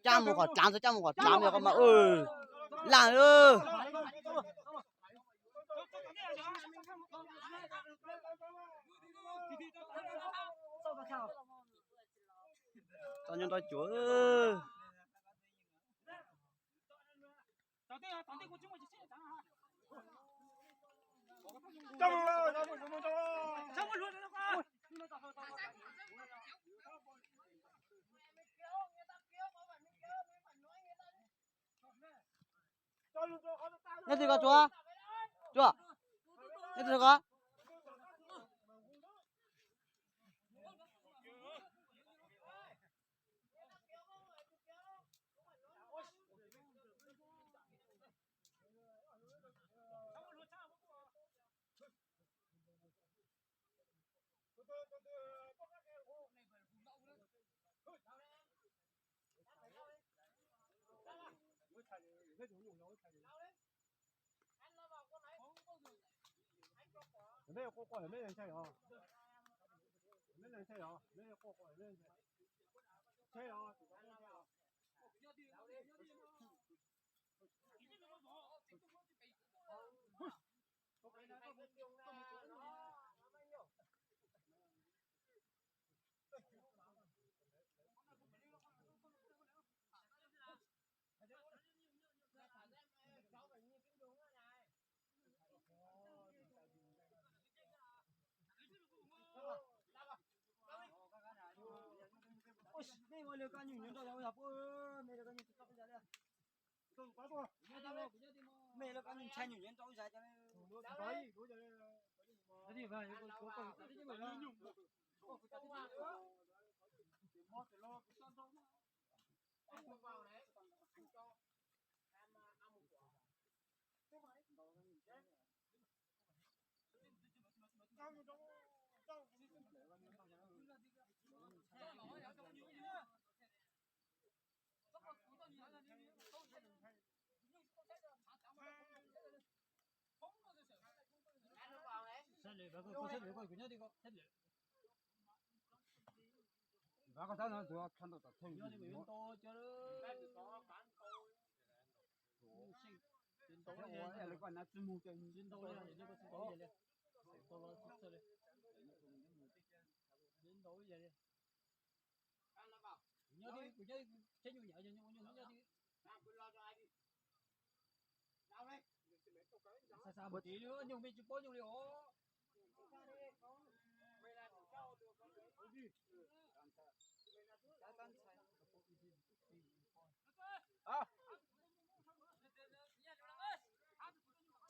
Cab mus qhov dlav, cab mus qhov dlav, yog koj mas laj. Tau nyob nrog cuav. Nyob twg ko Tsua? Tsua, nyob twg ko?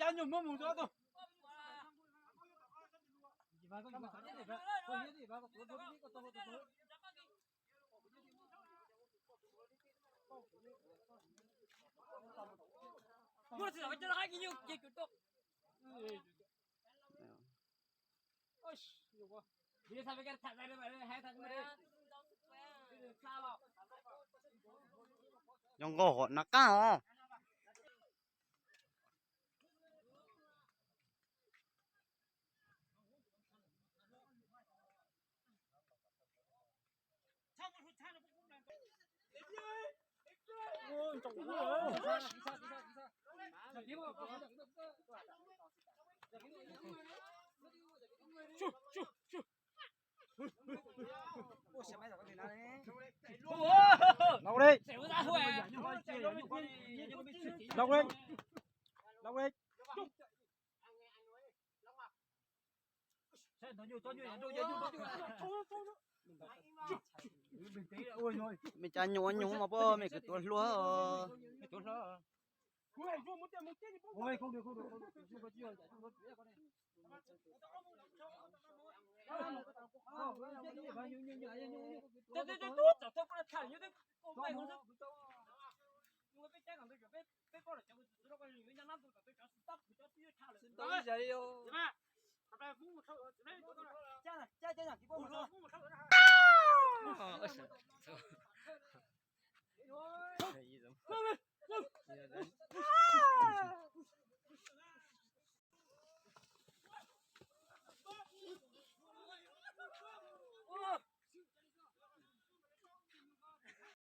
Cab nyuag muab mus rau tus. Nyob nkaus qhov na qab os. Lauj li. Lauj li. Lauj li. Mej cab nyuj ua nyuj mas poj mej kwv tuav hluas.